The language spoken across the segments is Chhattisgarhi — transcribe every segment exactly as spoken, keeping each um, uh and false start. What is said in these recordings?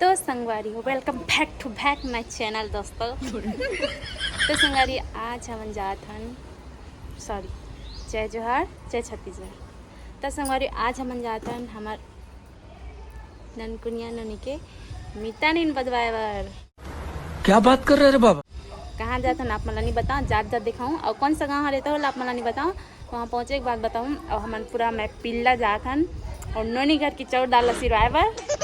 तो संगवारी हो, welcome back to back my channel दोस्तों। तो संगवारी, आज हमन जात हन, सॉरी, जय जोहार, जय छत्तीसगढ़। तो संगवारी, आज हमन जात हन हमर ननकुनिया नोनी के मितानिन बदवाए बर। क्या बात कर रहे रे बाबा? कहाँ जात हन आप मन ला नहीं बताओ, जात जात दिखाऊँ। और कौन सा गाँव हरे तो आप मन ला नहीं बताओ, वहाँ पहुँचे के बाद बताऊँ। और हमन पूरा मैं पिल्ला जात हन और नोनी घर की चौर दाल ला सिरवाए बर।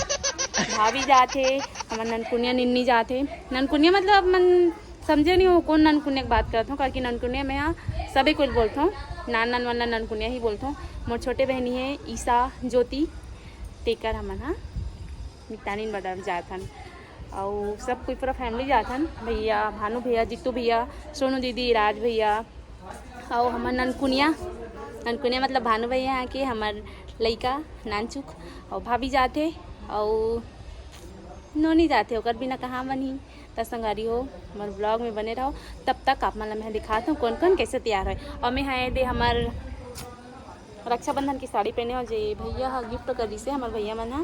भाभी जात हे, हमर ननकुनिया निन्नी जात हे। ननकुनिया मतलब मन समझे नहीं हो कौन ननकुनिया के बात करत हूँ, काकि ननकुनिया में यहाँ सभी कुछ बोलत हूँ, नान नान वाला ननकुनिया ही बोलत हूँ। मोर छोटे बहनी है ईशा ज्योति, तेकर हमन हा मितानिन बदल जात हन। अउ सब कोई पूरा फैमिली जात हन, भैया, भानु भैया, जीतू भैया, सोनू दीदी, राज भैया, अउ हमर ननकुनिया, ननकुनिया मतलब भानु भैया यहाँ के हमर लइका नानचुक, अउ भाभी जात हे, अउ नोनी जात हे, ओकर बिना कहाँ बनही। त संगवारी हो, हमर ब्लॉग में बने रहो। तब तक आप मन ला मैं दिखात हूँ कौन कौन कैसे तैयार है। और मैं हाँ दे हमर रक्षाबंधन की साड़ी पहने हो, जे भैया हा गिफ्ट कर दिसे हमर भैया मन हा,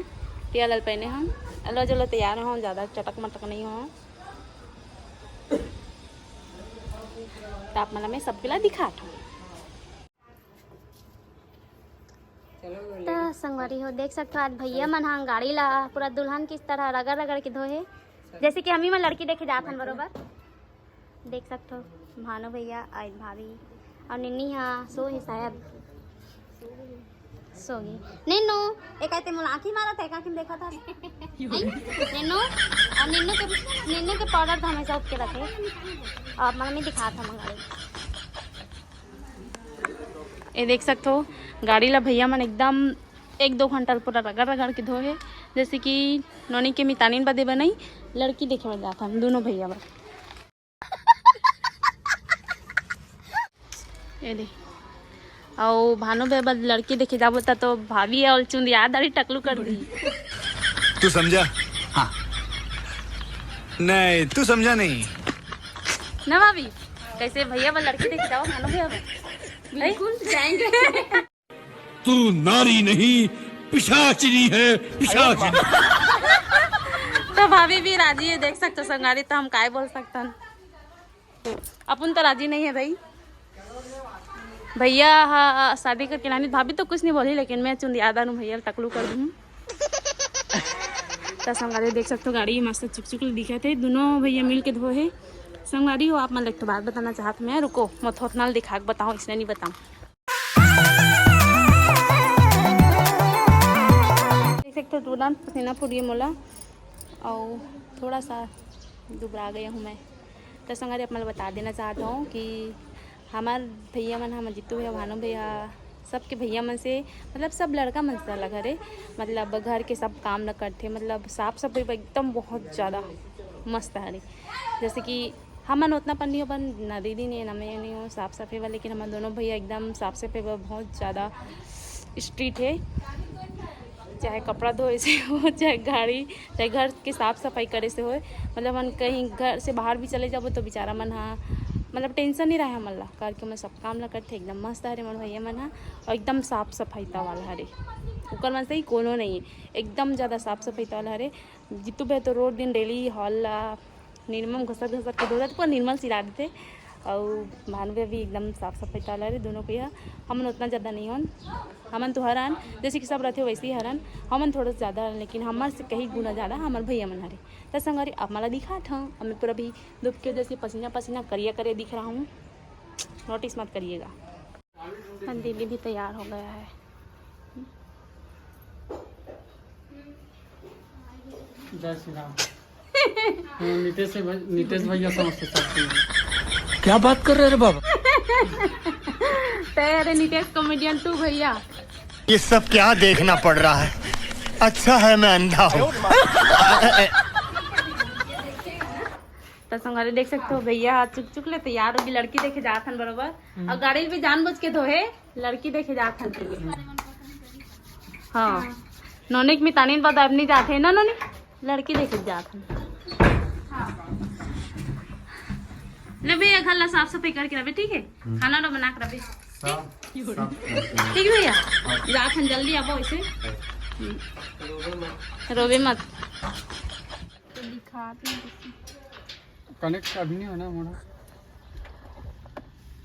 तेल अल पहने हो। अलो जलो तैयार हो, ज़्यादा चटक मटक नहीं हो। त आप मन ला मैं सबके ला दिखात हूँ। त संगवारी हो, देख सकथो आज भैया मन ह गाड़ी ला पूरा दुल्हन की तरह रगड़ रगड़ के धोए हे, जैसे कि हमी मन लड़की देखे जात हन बरोबर। देख सकथो भानु भैया, आज भाभी और निन्नी हा सो हे शायद, सो गई। निन्नू, एक आते मोला आँखी मारत है, आँखी में देखा था। नहीं? निन्नू, और निन्नू के, निन्नू के पाउडर तो हमेशा उपके रखे। और मम्मी दिखा था मंगाई। ये देख सकथो, गाड़ी ला भैया मन एकदम एक दो घंटा पूरा रगड़ रगड़ के धोए, जैसे कि नोनी के मितानिन बदे बनई, लड़की देखे बर जात हन दोनों भैया बर। ये दे, अउ भानु बे बर लड़की देखे जाबो त तो भाभी अउ चुंदिया दाढ़ी टकलू कर दी। तू समझा? हाँ। नहीं, तू समझा नहीं। ना भाभी, कैसे भैया बर लड़की देखे जाओ भानु भैया बर? बिल्कुल जाएंगे। तू नारी नहीं, पिशाचिनी है, पिशाचिनी। तो भाभी भी राजी है, देख सकते हो संगवारी, तो हम काय बोल सकते हैं, अपन तो राजी नहीं है भाई। भैया हा शादी करके लानी, भाभी तो कुछ नहीं बोली, लेकिन मैं चुंदिया दानू भैया टकलू कर दूँ। तो संगवारी देख सकते हो, गाड़ी मस्त चुक चुक दिखत हे, दोनों भैया मिल के धोए हे। संगवारी हो, आप मन ला एक ठो बात बताना चाहत मैं, रुको, मैं थोथनाल दिखा के बताऊँ, इसने नहीं बताऊँ। देख सकते हो, तुरंत पसीना फूट गया मोला, और थोड़ा सा दुबरा गया हूँ मैं। तो संगवारी, आप मन ला बता देना चाहता हूँ कि हमार भैया मन, हमर जीतू भैया, भानु भैया, सबके भैया मन से, मतलब सब लड़का मन से अलग हरे, मतलब घर के सब काम ल करथे, मतलब साफ सफाई बर एकदम बहुत ज़्यादा मस्त हरे। जैसे कि हमन ओतना पन नहीं हो, अपन ना दीदी नहीं, ना मैं नहीं हो साफ सफाई बर, लेकिन हमर दोनों भैया एकदम साफ सफाई बर बहुत ज़्यादा स्ट्रिक्ट हे। चाहे कपड़ा धोए से हो, चाहे गाड़ी, चाहे घर के साफ सफाई करे से होए, मतलब हमन कहीं घर से बाहर भी चले जाबो तो बेचारा मन हा, मतलब टेंशन नहीं रहे हमन ला, करके हमन सब काम ला करथे, एकदम मस्त हरे मोर भैया मन हा, और एकदम साफ सफाईता वाला हरे, ओकर मन से ही कोनो नहीं है, एकदम ज़्यादा साफ सफाईता वाला हरे। जीतू भैया तो रोज दिन डेली हॉल ला निरमा घसत घसत के धोता, पूरा निरमा सिरा देथे। अउ भानु भैया भी एकदम साफ सफाईता वाला हरे, दोनों के यहाँ हमन उतना ज़्यादा नहीं होन, हमन तो हरन, जैसे कि सब रहथे वैसे ही हरन, हमन थोड़ा सा ज़्यादा हरन, लेकिन हमर से कहीं गुना ज़्यादा हमर भैया मन हरे। त संगवारी, आप मन ला दिखात हूँ, अब मैं पूरा भी धूप के वजह से पसीना पसीना करिया करिया दिख रहा हूँ, नोटिस मत करिएगा। हाँ, दीदी भी तैयार हो गया है। जय श्री राम। हाँ, नितेश से भाई, नितेश भैया समझते सकते हैं। क्या बात कर रहे रे बाबा? तैयार है नितेश कॉमेडियन टू भैया। ये सब क्या देखना पड़ रहा है? अच्छा है मैं अंधा हूँ। तो संगवारी देख सकते हो, भैया हा चुक चुक ले तैयार होगी, लड़की देखे जात हन बरोबर। हम्म। और गाड़ी भी जानबूझ के धोए, लड़की देखे जात हन। हाँ, नोनी के मितानिन बदाब नहीं जाते ना नोनी, लड़की देखे जात हन। ले भैया, घर ला साफ सफाई करके रहे, ठीक है? हम्म। खाना ना बना के रहे। सब, सब। ठीक भैया, जात हन, जल्दी आबो ऐसे। हम्म। रोबे मत। दिखात नहीं। कनेक्ट अभी नहीं होना हमारा।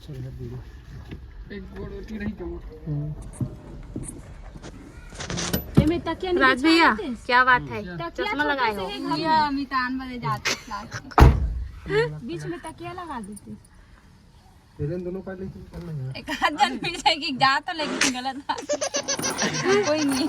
चल, हट दीजिए। एक गोड़ रोटी नहीं कहूँ। हम्म। एमे तकिया नहीं राज बिछा भैया, देते? क्या बात है? तकिया चश्मा छोटे लगाए से हो। एक हम या मितान बने जाते class। बीच में तकिया लगा देते। तेरे दोनों का लेकिन करना है। एक आध जन मिल जाएगी, जा तो लेकिन गलत बात। कोई नहीं।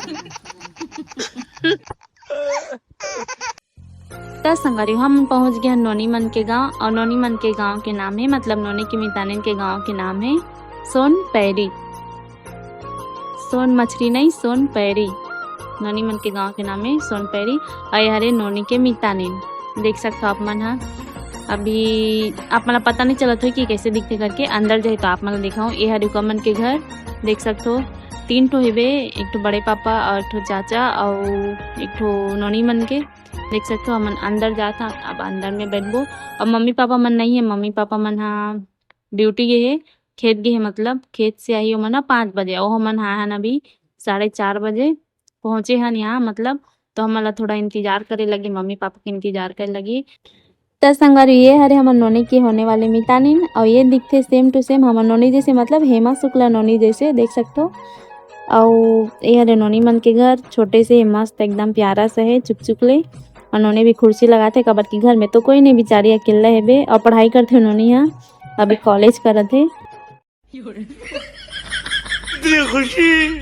त संगवारी, हम पहुंच गए हैं नोनी मन के गांव, और नोनी मन के गांव के नाम है, मतलब नोनी के मितानिन के गांव के नाम है सोन पैरी। सोन मछरी नहीं, सोन पैरी। नोनी मन के गांव के नाम है सोन पैरी। और ये हरे नोनी के मितानिन, देख सकते हो आप मन हा। अभी आप मन ला पता नहीं चलत हो कि कैसे दिखते करके, अंदर जाए तो आप मन ला दिखाऊं। ये हरे ओकर मन के घर, देख सकते हो तीन ठो हेबे, एक ठो बड़े पापा और एक ठो चाचा और एक ठो नोनी मन के। देख सकते हो, हमन अंदर जात हन, अब अंदर में बैठबो। अब मम्मी पापा मन नहीं है, मम्मी पापा मन हा ड्यूटी गे हे, खेत गे हे, मतलब खेत से आही ओमन हा पाँच बजे, अउ हमन हा हन अभी साढ़े चार बजे पहुँचे हन यहाँ, मतलब तो हमन ला थोड़ा इंतजार करे लगी, मम्मी पापा के इंतजार करे लगी। त संगवारी, ये हरे हमर नोनी के होने वाले मितानिन, अउ ये दिखथे same to same हमर नोनी जैसे, मतलब हेमा शुक्ला नोनी जैसे, देख सकथो। अउ ये हरे नोनी मन के घर, छोटे से मस्त एकदम प्यारा सा है, चुकचुक ले। अउ नोनी भी कुर्सी लगाथे, काबर कि घर में तो कोई नहीं, बिचारी अकेला हेबे, अउ पढ़ाई करथे नोनी ह, अभी कॉलेज करत हे। इतनी खुशी,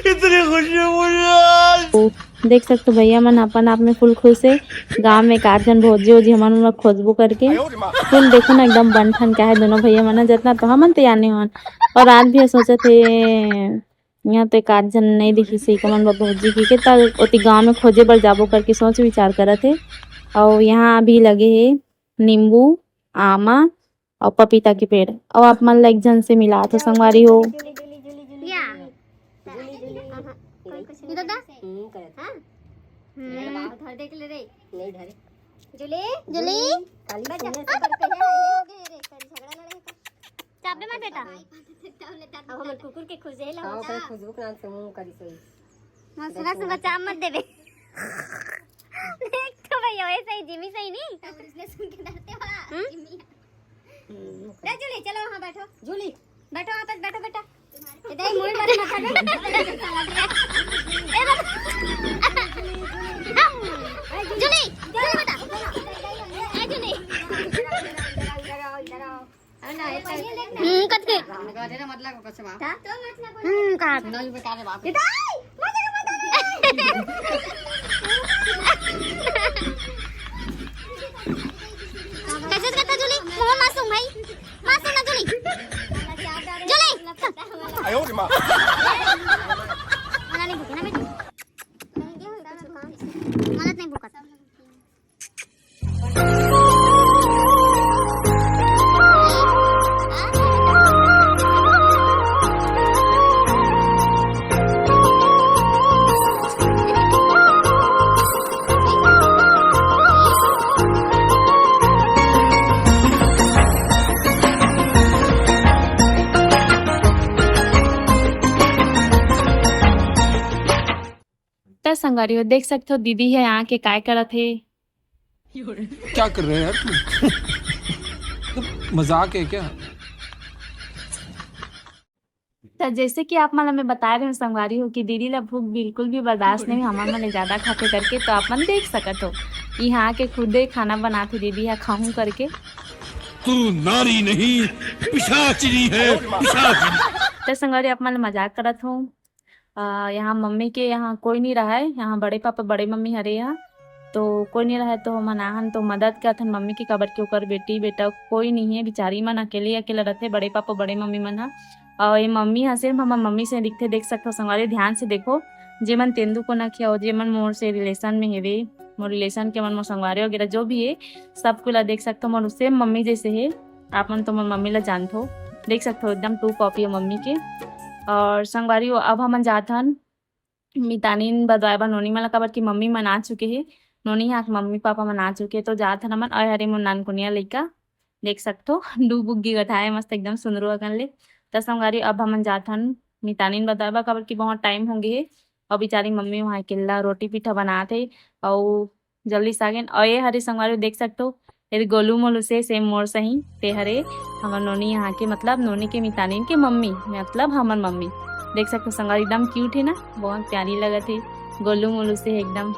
इतनी खुशी मुझे आज। देख सकते हो भैया मन अपन आप में full खुश है। गांव में एक आध जन भौजी वोजी हमन ला खोजबो करके। Full देखो ना एकदम बन ठन के है दोनों भैया मन, जितना तो हमन तैयार नहीं होन। और आज भी सोचत हे यहाँ तो एक आध जन नहीं दिखिस हे कमन बा भौजी की के, त ओती गांव में खोजे बर जाबो करके सोच विचार करत हे। और यहाँ अभी लगे हे नींबू, आमा और पपीता के पेड़। और आप मन ला एक जन से मिलात हो संगवारी हो। या। ये दादा? हम्म, करत। हाँ? हम्म। धर देख ले रे। नहीं धरे। जुली? जुली? काली बच्चा, सुनिए सब करते हैं, ये हो गए रे, तेरे झगड़ा लड़ाई का। चाप दे मत बेटा। अब हमर कुकुर के खुजे ला हाँ, होता। ओकरे खुशबू के नाम से मुंह करी सही। मसुरा से बचा मत देबे। देख तो भैया, वैसे ही जिमी सही नहीं। तब इसने सुन के डरते हुआ, हम्म? जिमी। हम्म, रे जूली, चलो वहाँ बैठो। जूली। बैठो वहाँ पे, बैठो बेटा। इधर ही मुड़ी पर मत बैठो। ए बाबा। जूली, जूली बेटा। ए जूली। हम्म, कथे। हम्म, कहा। कैसे करता जूली? मोहन मासूम भाई। मासूम ना जूली। जूली। आयो रे माँ। मला नाही भूक ना बेटी। मला नाही भूक. त संगवारी हो, देख सकथो दीदी ह आके काय करत हे। क्या कर रहे हैं यार तुम? तो मजाक है क्या? त जैसे कि आप मन ल मैं बताए रहे हूँ संगवारी हो कि दीदी ला भूख बिल्कुल भी बर्दाश्त नहीं, हमन मन ले ज्यादा खाथे करके, तो आप मन देख सकत हो यहाँ आके खुदे खाना बनाथे दीदी ह, खाहूँ करके। तू नारी नहीं, पिशाचिनी है, पिशाचिनी। त संगवारी, आप मन ल मजाक करत हूँ। अ, यहाँ मम्मी के यहाँ कोई नहीं रहा है, यहाँ बड़े पापा, बड़े मम्मी हरे यहाँ, तो कोई नहीं रहा है, तो हमन आहन तो मदद करथन मम्मी के, काबर के ओकर बेटी बेटा कोई नहीं है, बिचारी मन अकेले अकेले रहथे, बड़े पापा, बड़े मम्मी मन ह। और ये मम्मी ह सिर्फ हमर मम्मी से दिखथे, देख सकथो संगवारी, ध्यान से देखो, जेमन तेंदू कोना के हो, जेमन मोर से रिलेशन में हेवे, मोर रिलेशन के मन, मोर संगवारी वगैरह जो भी है, सबको ला देख सकथो, मोर सेम मम्मी जैसे है। आप मन तो मोर मम्मी ला जानथो, देख सकथो एकदम टू कॉपी है मम्मी के। और संगवारी हो, अब हमन जात हन मितानिन बदवाए बर नोनी मन ला, काबर कि मम्मी मन आ चुके हे, नोनी हा के मम्मी पापा मन आ चुके हे, तो जात हन हमन। और हरे मोर नानकुनिया लइका देख सकथो, डूब उग गे गठाए मस्त एकदम सुंदरू अकन ले। त संगवारी अब हमन जात हन मितानिन बदवाए बर, काबर कि बहुत टाइम हो गे हे, और बिचारी मम्मी वहाँ अकेला रोटी पीठा बनात हे, और जल्दी से आ गेन। अउ ये हरे संगवारी देख सकथो, ये गोलू मोलू से सेम मोर सही, ते हरे हमर नोनी यहाँ के, मतलब नोनी के मितानिन के मम्मी, मतलब हमर मम्मी। देख सकथो संगवारी एकदम क्यूट हे ना, बहुत प्यारी लगत हे, गोलू मोलू से एकदम।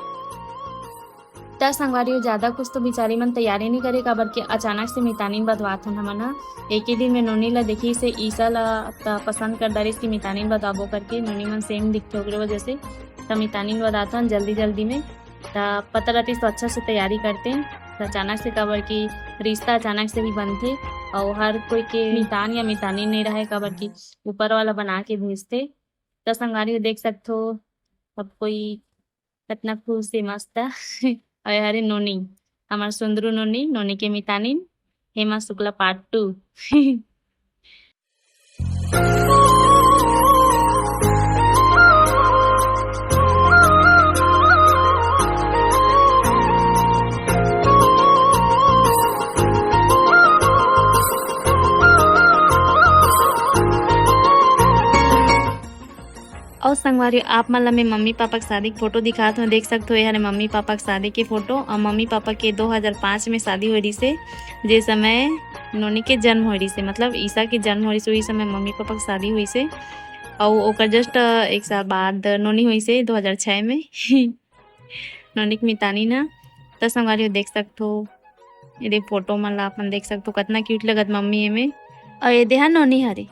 त संगवारी हो, ज्यादा कुछ तो बिचारी मन तैयारी नहीं करे, काबर के अचानक से मितानिन बदवात हन हमन ह। एक ही दिन में नोनी ला देखिस हे ईसा ला, त पसंद कर डारिस कि मितानिन बदवाबो करके। नोनी मन सेम दिखथे, ओकरे वजह से त मितानिन बदवात हन जल्दी जल्दी में। त पता रहतिस तो अच्छा से तैयारी करते, त अचानक से, काबर कि रिश्ता अचानक से ही बनथे, अउ हर कोई के मितान या मितानी नहीं रहे, काबर कि ऊपर वाला बना के भेजथे। त संगवारी हो देख सकथो, सब कोई कतना खुश हे, मस्त। अउ ये हरे नोनी, हमर सुंदरू नोनी, नोनी के मितानिन, हेमा शुक्ला पार्ट टू। अउ संगवारी, आप मन ला मैं मम्मी पापा के शादी के फोटो दिखात हूँ। देख सकत हो, ये हरे मम्मी पापा के शादी के फोटो। अउ मम्मी पापा के दो हज़ार पाँच में शादी होय रिहिसे, जे समय नोनी के जन्म होय रिहिसे, मतलब ईसा के जन्म होय रिहिसे, वही समय मम्मी पापा के शादी होइसे। अउ ओकर just एक साल बाद नोनी होइसे, दो हज़ार छह में। नोनी के मितानी ना। त संगवारी हो देख सकत हो, ये दे फोटो मन ला अपन देख सकत हो, कतना क्यूट लगत मम्मी एमे। अउ ये दे हा नोनी हरे।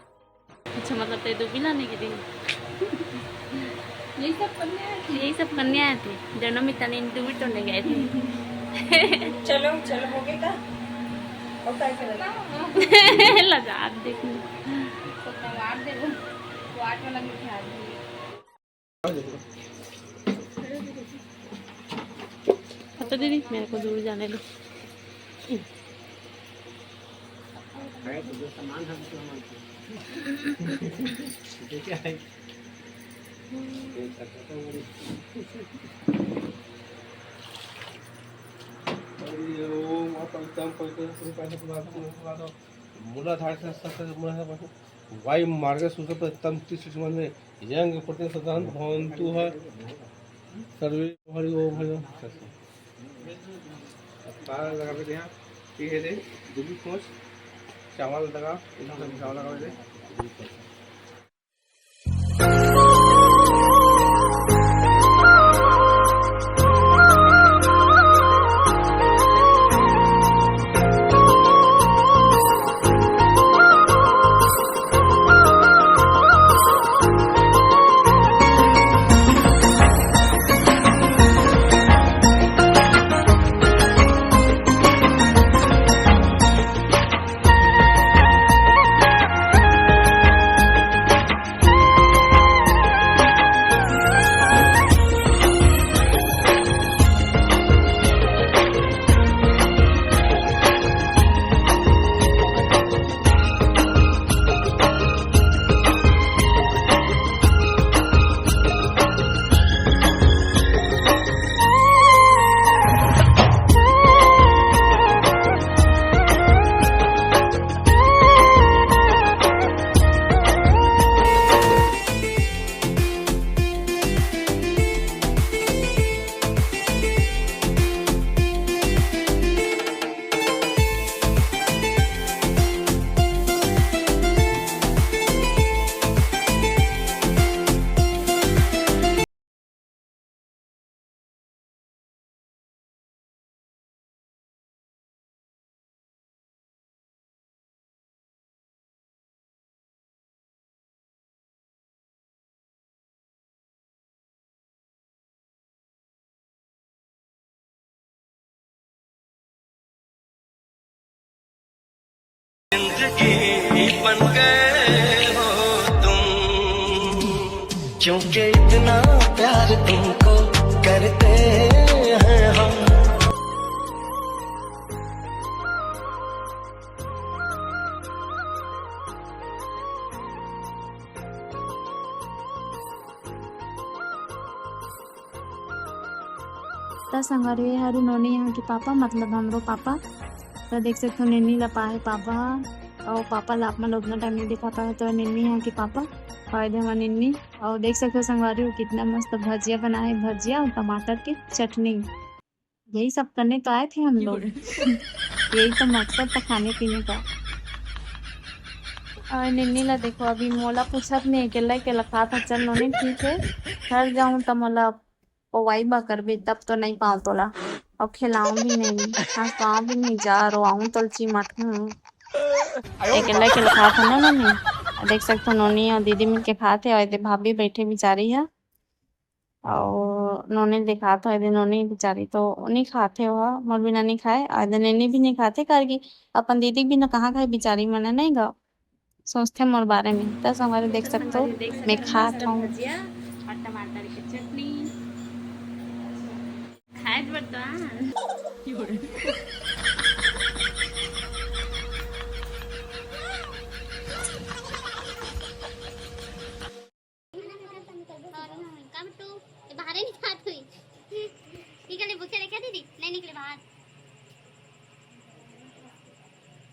अच्छा, मतलब ते दुबी लाने के दिन। यही सब करने आए थे। यही सब करने आए थे। दोनों मितानी दुबी तोड़ने गए थे। चलो, चलो, हो गए का? और काय करत? लगा दे। तो तैयार दे दो। वाट वाला मिठा दे। अच्छा दीदी, मेरे को दूर जाने दो। मूलाधार से, से, से, मूलाधार से, वायु मार्ग से, से, तम तीस मन में यंग प्रति सदान भवंतु है। सर्वे हरि ओम हरि ओम। तार लगा दे यहाँ, ये है दे, दूबी खोज, चावल लगा, इधर से चावल लगा दे। जिंदगी बन गए हो तुम, क्योंकि इतना प्यार तुमको करते हैं हम। त संगवारी, ये हरे नोनी यहाँ के पापा, मतलब हमरो पापा। त देख सकथो, निन्नी ला पाए पापा ह, अउ पापा ला आप मन उतना टाइम नहीं दिखा पाए, तो निन्नी यहाँ के पापा, अउ ये दे हमर निन्नी। अउ देख सकथो संगवारी, वो कितना मस्त भजिया बनाए, भजिया अउ टमाटर के चटनी। यही सब करने तो आए थे हम लोग। यही तो मकसद था खाने पीने का। और निन्नी ला देखो, अभी मोला पूछत नहीं, अकेला अकेला खात है। चल नोनी, ठीक है, घर जाऊँ त मोला पवाई बा करबे, तब तो नहीं पाऊँ तोला। और खिलाऊँ भी नहीं, हंसाऊँ भी नहीं, जा रोआऊँ तोल चिमट हूँ। अकेला अकेला खात है ना नोनी। देख सकते हो नोनी और दीदी मिलके खात है, और एदे भाभी बैठे बिचारी है। अउ नोनी दिखात हो, एदे नोनी बिचारी तो नी खाथे, ओहा मोर बिना नी खाए, अउ एदे नोनी भी नी खाथे, काबर कि अपन दीदी के बिना कहाँ खाए बिचारी मन, नहीं गा, सोचथे मोर बारे में। त संगवारी देख सकथो, मैं खात हूँ। भुजिया और टमाटर की चटनी खाए बर तो आ। का बिट्टू, ये बाहरे नहीं खात हुई। निकले भूखे देखे दीदी, नहीं निकले बाहर।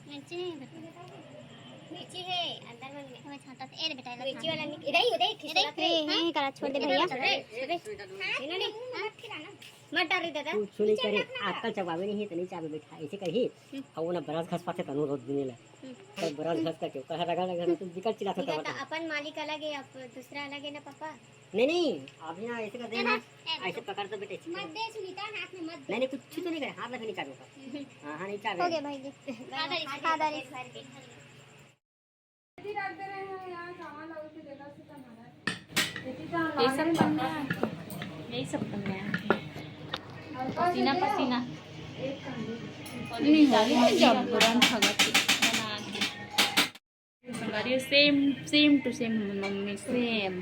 मिर्ची नहीं है बेटा। मिर्ची है, अंदर में। हमें छांटा से, ए रे बेटा, ये लो मिर्ची छांटा। वाला निक-, इधर ही, उधर ही खिसका ए, ए, करा, छोड़ दे इधर भैया। उधर, ए, ए, इन्होंने मत खिलाना। मत डाल रही दादा। कुछ नहीं करे, आजकल चबावे नहीं है, तो नहीं चाबे बैठा, ऐसे करही। हम्म। अब वो ना ब्रश घस पाते तनु रोज दुनिया ला। हम्म। तो ब्रश घस करके, कहा रगड़ रगड़ तो बिकट चिल्लाता था निकलता। अपन मालिक अलग है, अब दूसरा अलग है ना पापा। नहीं, नहीं, अभी ना ऐसे कर देना, ऐसे पकड़ दो बेटे, ऐसे मत दे सुनीता, हाथ में मत दे। नहीं, नहीं, कुछ तो नहीं करे, हाथ लगे नहीं चाबे का। हम्म। हाँ, हाँ, नहीं चाबे। हो गया भाई जी। खा डाली, खा डाली। ये सब करने आके, यही सब करने आके। पसीना, पसीना। नहीं हो रही है, जब बुरा नहीं होगा कि बना के। अरे same, same to same हमर mummy, same।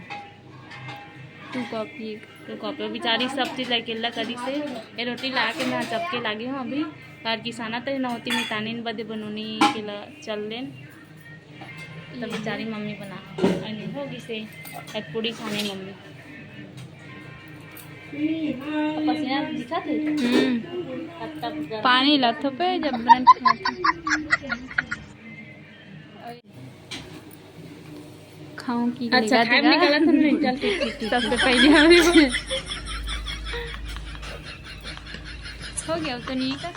Two copy, two copy। बेचारी सब चीज अकेला करिसे। ये रोटी ला के ना चपके लागे हूँ अभी। कार किसाना तरी ना होती, मितानिन बदे बनोनी के ला चल लेन। तब बेचारी मम्मी बना। अनि हो गिसे। अब पूड़ी छाने मम्मी। पसीना दिखा थे? हम्म। तब, तब गर्म। पानी ला थोपे जब बनन खाते। खाऊं की अच्छा, निगाह खाए दिखा। निकाला था नहीं, चल, ठीक, ठीक, ठीक। सबसे पहले हमें हो गया, वो तो नहीं था।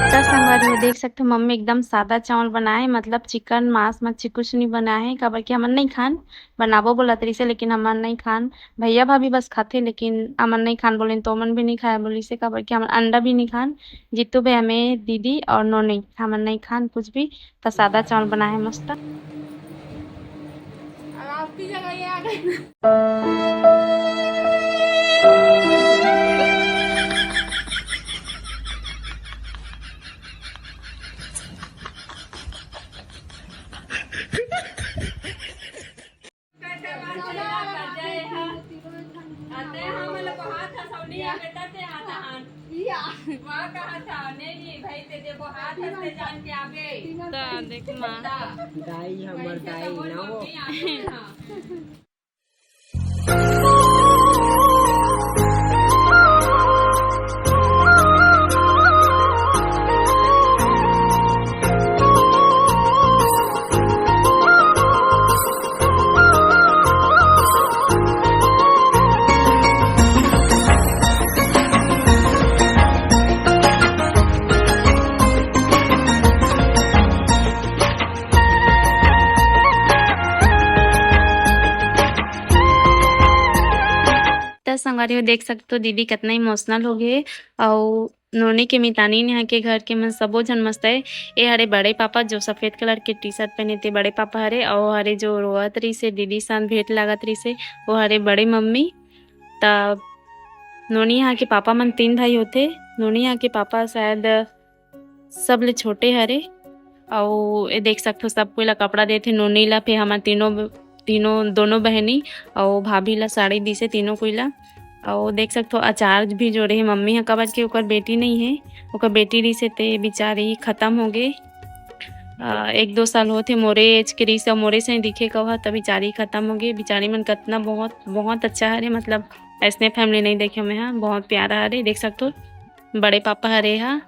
त संगवारी हो, देख सकथो, मम्मी एकदम सादा चावल बनाए, मतलब चिकन, मांस, मच्छी कुछ नहीं बनाए, काबर कि हमन नहीं खान। बनाबो बोलत रहिसे, लेकिन हमन नहीं खान। भैया भाभी बस खाथे, लेकिन हमन नहीं खान बोलेन, तो ओमन भी नहीं खाए बोलिसे, काबर कि हमन अंडा भी नहीं खान। जीतू भैया, मैं, दीदी और नोनी, हमन नहीं खान कुछ भी। त सादा चावल बनाए मस्त। अब आपकी जगह ये आ गए। त देख माँ। दाई हमर दाई ना हो। त संगवारी हो, देख सकथो दीदी कतना emotional हो गे। अउ नोनी के मितानिन यहाँ के घर के मन सबो झन मस्त हे। ए हरे बड़े पापा जो सफेद colour के T-shirt पहने ते बड़े पापा हरे, अउ हरे जो रोवत रहिसे दीदी सन भेंट लागत रहिसे, वो हरे बड़े मम्मी। त नोनी यहाँ के पापा मन तीन भाई होथे। नोनी यहाँ के पापा शायद सबले छोटे हरे। अउ ए देख सकथो, सब कोई ला कपड़ा देथे, नोनी ला, फिर हमन तीनों ब-, तीनों, दोनों बहनी अउ भाभी ला साड़ी दिसे तीनों कोई ला। अउ देख सकथो, अचार भी जोड़े हे मम्मी ह, काबर के ओकर बेटी नहीं हे, ओकर बेटी रहिसे ते बिचारी खत्म हो गे। अ, एक दो साल होत हे, मोरे एज के रहिसे, मोरे से दिखे कहो, त बिचारी खत्म हो गे। बिचारी मन कतना बहुत, बहुत अच्छा हरे, मतलब ऐसने फैमिली नहीं देखे मैं हा, बहुत प्यारा हरे। देख सकथो, बड़े पापा हरे हा।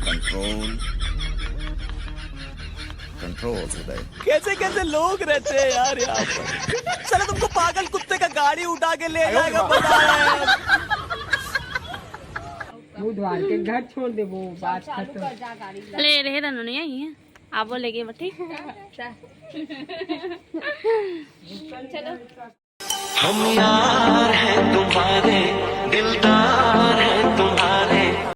कंट्रोल, कंट्रोल उदय। कैसे कैसे लोग रहते हैं यार यहाँ पर। चलो, तुमको पागल कुत्ते का गाड़ी उठा के ले जाएगा, बता रहे हैं। बुधवार के घर छोड़ देबो, बात खत्म। ले रहे रहनो नहीं आई है, आबो लेके बटे। हम यार हैं तुम्हारे दिलदार।